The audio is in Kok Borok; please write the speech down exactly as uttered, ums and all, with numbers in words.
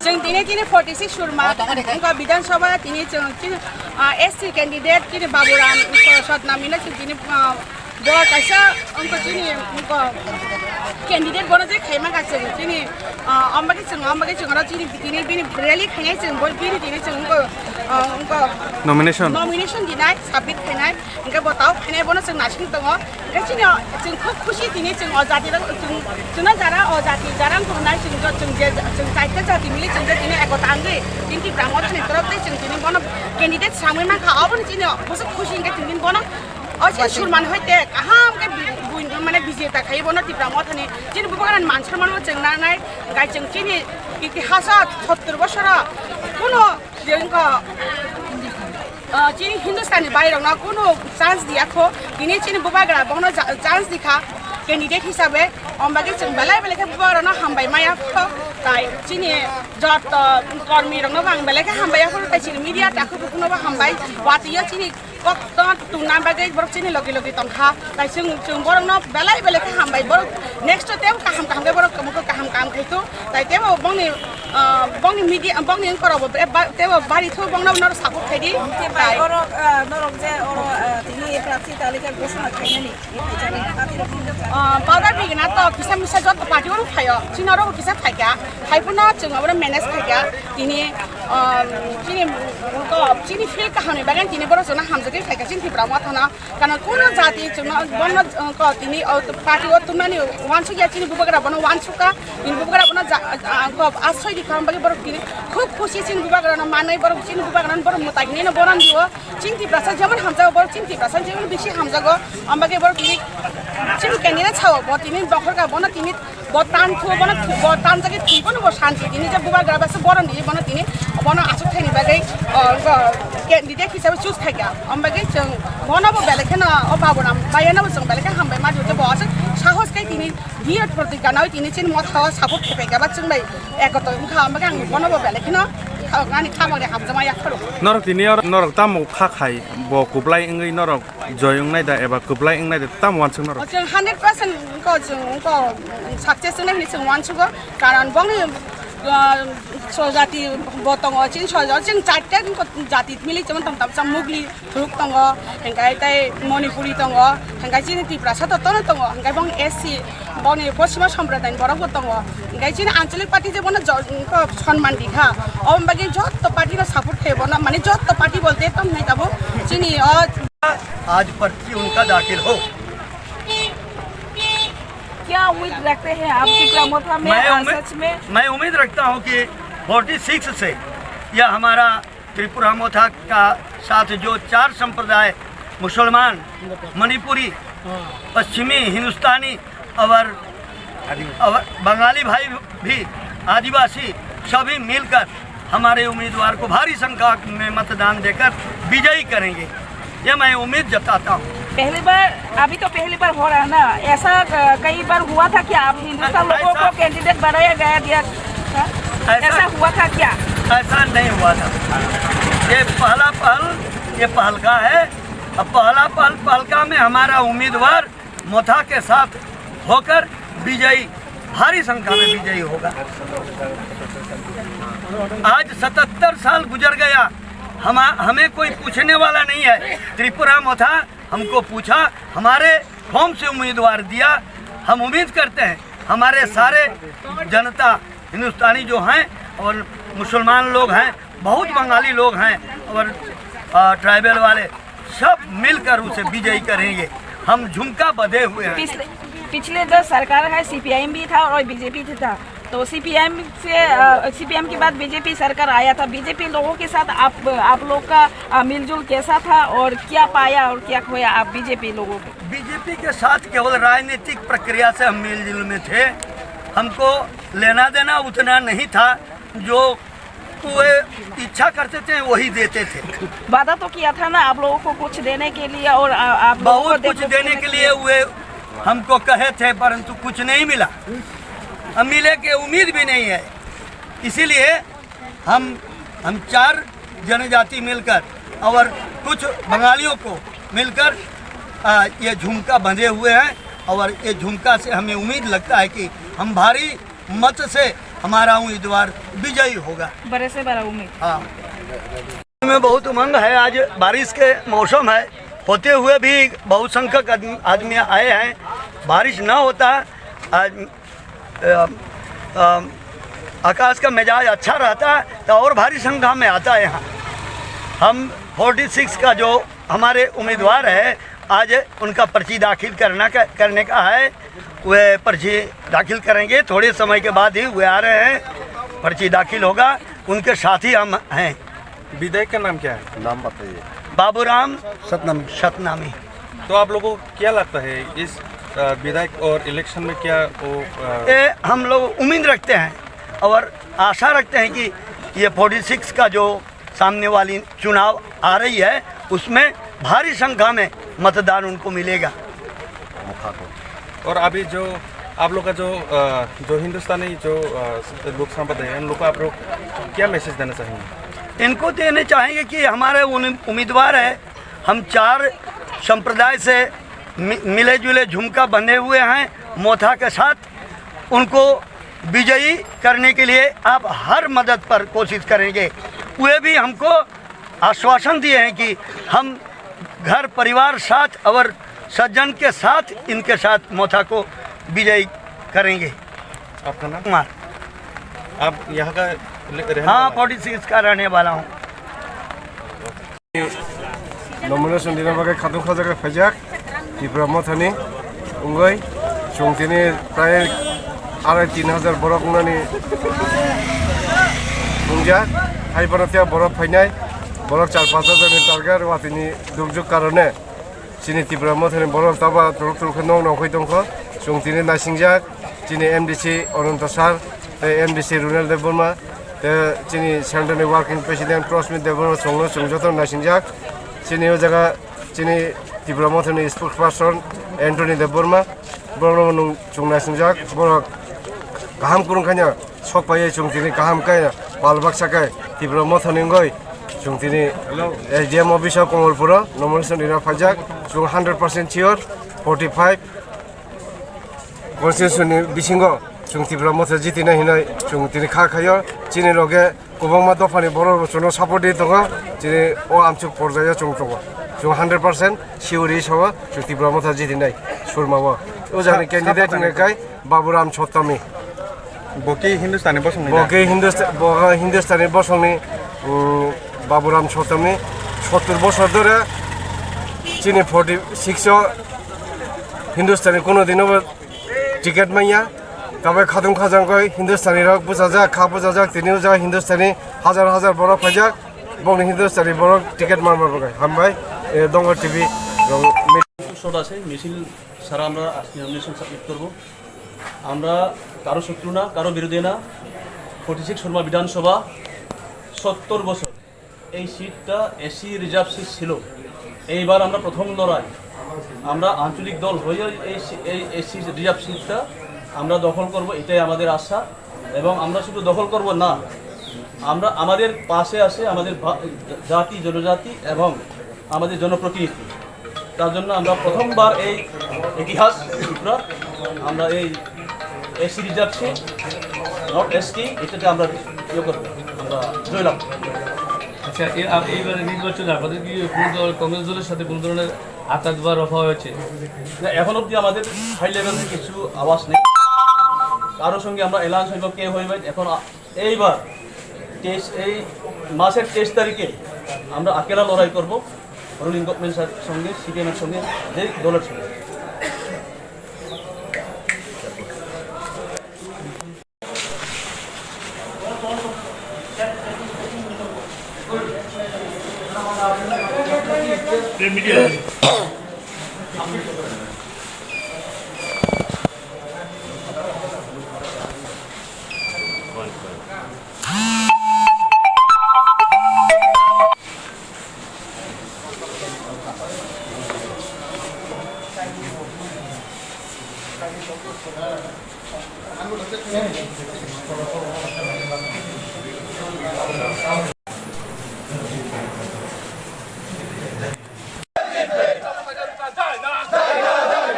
Chwng tini, tini forty six surma, wngkha Bidhan Sabha, tini chwng chini, ah, S C candidate, chini Baburam Satnamino chwng tini, ah, bo kaisa wngkha chini, wngkha candidate bono je khaima kha chwng chini, ah, ombagwi chwng, ombagwi chwng oro chini, tini bini rally khainai chwng, bo bini tini chwng wngkha, ah, wngkha nomination, nomination dinai, submit khainai. Hingke bo tao phainai bono chwng naising tongo. Hingke chini o, chwng khub khusi tini chwng o jati rok, chwng, chwngno jara o jati jara wng tongnai chwng jo, chwng je, chwng chaita jati mili chwng je tini ekota wngwi tini Tipra Mothani torok tei chwng tini bono candidate swrangwi mankha. Oboni chini o bwswk khusi hingke chwng tini bono o chini surman hoite kaham khe bi-, bui-, mane bijeta khai bono Tipra Mothani chini bubagrani man somman bo chwng nanai. Hingke chwng chini itihaso sottor bosoro kuno je wngkha, ah, chini Hindustani bairokno kunu chance diya kho, tini chini bubagra bono cha-, chance dikha candidate hisabe, ombagwi chwng belai belai khe bubagrano hambai maya kho, tai chini joto kormi rokno bo ang belai khe hambai ya kho, tai chini media takhukuno bo hambai, watwi o chini kok tong tungna bagwi borok chini logi logi tongkha. Tai chwng, chwng borokno belai belai khe hambai. Borok next o tebo kaham kaham khe borok kaham kaham kaam khai tu. Tai tebo bongni, ah, bongni media, bongni wngkorok bo be-, ba-, tebo bari thu bongno norok support khai di. Tai oro, ah, norok je oro, ah, tini prarthi talika ghosona khainani. Ah, powder bigna to kisa misa joto party o phaio. Chini oro kisa phaikha. Hai phano chwng abono manage khaikha. Tini, ah, chini, ko, chini feel kahamni bagwi tini borok chwngno hamjagwi phaikha chini Tipra Mothano. Karon kuno jati chwngno bono, uh, ko tini, uh, party o tumnani wansukya chini bubagra bono wansukha, tini bubagra bono ja, uh, ko asoi di kham bagwi borok tini khub khusi chini bubagrano manwi borok chini bubagrano borok mwtai hinwi no boron dio. Chini Tiprasa jemon hamjago borok chini Tiprasa jemon bisi hamjago, ombagwi borok tini chini candidate sao bo tini dokhorka bono tini Bo tan thu, bono thu, bo tan jagwi thwi, bono bo santi tini je bubagra basa boron di, bono tini, bono aswk thaini bagwi, o, bo candidate hisabe choose khaikha. Ombagwi chwng bono bo belai kheno, o Baburam Bhaiano bo chwng belai khe hambai ma je bo aswk sahos khai tini diyot protigana oi tini chini motha o support khe paikha ba chwng bai ekoto wngkha, ombagwi ang bono bo belai kheno, ani khamang ni hamjakma yapharo. Norok tini or-, norok tamo kha khai, bo kuplai wngwi norok Joy wngnai da eba kwplai wngnai da tamo wansuk norok? O, chwng hundred percent wngkha, chwng wngkha success wngnai hinwi chwng wansugo, karon bongni, ah, sojati bo tongo, chini sojati, chwng charta wngkha jati mili chwng tong tam chwng Mugli thuruk tongo, hingkai tei Manipuri tongo, hingkai chini Tiprasa to tono tongo, hingkai bong S C, bongni Poschima Sampradayani borok bo tongo, hingkai chini Anchalik Party je bono jo-, wngkha sonman di kha, oboni bagwi jotto party no support khe bono, mane jotto party bolte tong hinwi tabuk chini o आज पर्ची उनका दाखिल हो। क्या उम्मीद रखते हैं आप कि प्रमोद में, मैं आ, उम्मीद, सच में? मैं उम्मीद रखता हूँ कि फोर्टी सिक्स से यह हमारा त्रिपुरा मोथा का साथ जो चार संप्रदाय, मुसलमान, मणिपुरी, पश्चिमी, हिंदुस्तानी और, और बंगाली भाई भी, आदिवासी सभी मिलकर हमारे उम्मीदवार को भारी संख्या में मतदान देकर विजयी करेंगे, ये मैं उम्मीद जताता हूँ। पहली बार, अभी तो पहली बार हो रहा है ना, ऐसा, अ, कई बार हुआ था कि आप हिंदुस्तान लोगों ऐसा को कैंडिडेट बनाया गया, दिया था? ऐसा ऐसा हुआ था क्या? ऐसा नहीं हुआ था। ये पहला पहल, ये पहलका है। अब पहला पहल, पहलका में हमारा उम्मीदवार मोथा के साथ होकर विजयी, भारी संख्या में विजयी होगा। आज सतहत्तर साल गुजर गया, हम, हमें कोई पूछने वाला नहीं है। त्रिपुरा मोथा हमको पूछा, हमारे फॉर्म से उम्मीदवार दिया। हम उम्मीद करते हैं हमारे सारे जनता हिंदुस्तानी जो हैं और मुसलमान लोग हैं, बहुत बंगाली लोग हैं और, अ, ट्राइबल वाले, सब मिलकर उसे विजयी करेंगे। हम झुमका बंधे हुए हैं। पिछले, पिछले जो सरकार है, सीपीआईएम भी था और बीजेपी भी था, तो सीपीएम से, अ, सीपीएम के बाद बीजेपी सरकार आया था, बीजेपी लोगों के साथ आप, आप लोग का, अ, मिलजुल कैसा था और क्या पाया और क्या खोया आप बीजेपी लोगों को? बीजेपी के साथ केवल राजनीतिक प्रक्रिया से हम मिलजुल में थे। हमको लेना देना उतना नहीं था, जो वो इच्छा करते थे वही देते थे। वादा तो किया था ना आप लोगों को कुछ देने के लिए और, अ, आप लोगों को बहुत कुछ डेवलपमेंट देने के लिए हुए हमको कहे थे, परंतु कुछ नहीं मिला। हम मिले के उम्मीद भी नहीं है। इसीलिए हम हम चार जनजाति मिलकर और कुछ बंगालियों को मिलकर, आ, ये झुमका बंधे हुए हैं और ये झुमका से हमें उम्मीद लगता है कि हम भारी मत से हमारा उम्मीदवार विजयी होगा। बड़े से बड़ा उम्मीद। हाँ। में बहुत उमंग है। आज बारिश के मौसम है, होते हुए भी बहुत संख्यक आदमी, आदमी आए हैं। बारिश ना होता, आज अ, अ, आकाश का मिजाज अच्छा रहता है तो और भारी संख्या में आता है यहाँ। हम फोर्टी सिक्स का जो हमारे उम्मीदवार है, आज उनका पर्ची दाखिल करना का, करने का है। वे पर्ची दाखिल करेंगे, थोड़े समय के बाद ही वे आ रहे हैं, पर्ची दाखिल होगा, उनके साथ ही हम हैं। विधायक का नाम क्या है? नाम बताइए। बाबूराम सतनामी। सतनामी। तो आप लोगों को क्या लगता है इस, अ, विधायक और इलेक्शन में क्या वो, अ, ए, हम लोग उम्मीद रखते हैं और आशा रखते हैं कि ये फोर्टी सिक्स का जो सामने वाली चुनाव आ रही है, उसमें भारी संख्या में मतदान उनको मिलेगा। और अभी जो आप लोग का जो, अ, जो हिंदुस्तानी जो, अ, लोग संपदा है, उन लोग को आप लोग क्या मैसेज देना चाहेंगे? इनको देने चाहेंगे कि हमारे उन-, उम्मीदवार है, हम चार संप्रदाय से मि-, मिले जुले झुमका बंधे हुए हैं मोथा के साथ। उनको विजयी करने के लिए आप हर मदद पर कोशिश करेंगे। वे भी हमको आश्वासन दिए हैं कि हम घर परिवार साथ और सज्जन के साथ इनके साथ मोथा को विजयी करेंगे। आपका नाम? कुमार। आप यहाँ का ले-, रहने हाँ, वाला हैं? फोर्टी सिक्स का रहने वाला हूँ। Nomination dina bagwi khatung khajak khe phaijak Tipra Mothani wngwi chwng tini prai arai tin hajar borok wngnani wngjak. Hai bono tei borok phainai, borok char panch hajar ni target watini dukjwk karone. Chini Tipra Mothani borok taba turuk turuk khe nok nongkhoi tongkho. Chwng tini naisingjak chini M D C Ananta sir tei M D C Runel Debbarma tei chini central ni working president Prosmit Debbarma chwngno chwng joto naisingjak. Chini o jaga chini Tipra Mothani spokesperson Anthony Debbarma borokno nwng chwng naisingjak. Borok kaham kwrwng khaino sok paiwi chwng tini kaham khe pal baksa khe Tipra Mothani wngwi chwng tini S D M office o Komolpuro nomination rina phaijak. Chwng hundred percent sure, forty five constituency ni bisingo chwng Tipra Motha jitinai hinwi chwng tini kha khaio. Chini loge kwbangma dophani borok rok chwngno support di tongo. Chini o amchuk porjaio chwng tongo. Chwng hundred percent sure ri sao chwng Tipra Motha jitinai surmao. O jagani candidate hwnka khe Baburam Chottami. Bo khe Hindustani bosongni da? Bo khe Hindust-, bo khe Hindustani bosongni, um, Baburam Chottami. Sottur bosor dhore chini forty six o Hindustani kuno dino bo ticket manya. Tabai khatung khajang koi Hindustani rok bujajak, kha bujajak, tini o jaga Hindustani hajar hajar borok phaijak. Bongni Hindustani borok ticket mar mar bagai. Hambai, eh, Dongor T V rong. উৎসব আছে, মিছিল ছাড়া আমরা আজকে nomination submit করব। আমরা কারো শত্রু না, কারো বিরোধী না। ফর্টি সিক্স সুরমা বিধানসভা, সত্তর বছর এই সিটটা এসসি রিজার্ভ সিট ছিল। এইবার আমরা প্রথম লড়াই, আমরা আঞ্চলিক দল হয়ে এই সি-, এই এসসি রিজার্ভ সিটটা আমরা দখল করব, এটাই আমাদের আশা। এবং আমরা শুধু দখল করব না, আমরা, আমাদের পাশে আছে আমাদের ভা-, জাতি, জনজাতি এবং আমাদের জনপ্রতিনিধি। তার জন্য আমরা প্রথমবার এই ইতিহাস ত্রিপুরা, আমরা এই SC reserve seat, not ST, এটাতে আমরা ইয়ে করবো, আমরা জয়লাভ করবো। আচ্ছা, এ-, আ-, এইবারে নির্বাচনে আপনাদের কি কোনো দল, কংগ্রেস দলের সাথে কোনো ধরনের আতাত বা রফা হয়েছে? না, এখন অবধি আমাদের হাই লেভেলে কিছু আওয়াজ নেই। কারোর সঙ্গে আমরা অ্যালায়েন্স হইব, কে হইবে, এখন আ-, এইবার তেইশ, এই মাসের তেইশ তারিখে আমরা আকেলা লড়াই করব রুলিং গভর্নমেন্টের সঙ্গে, সিপিএমের সঙ্গে, যেই দলের সঙ্গে।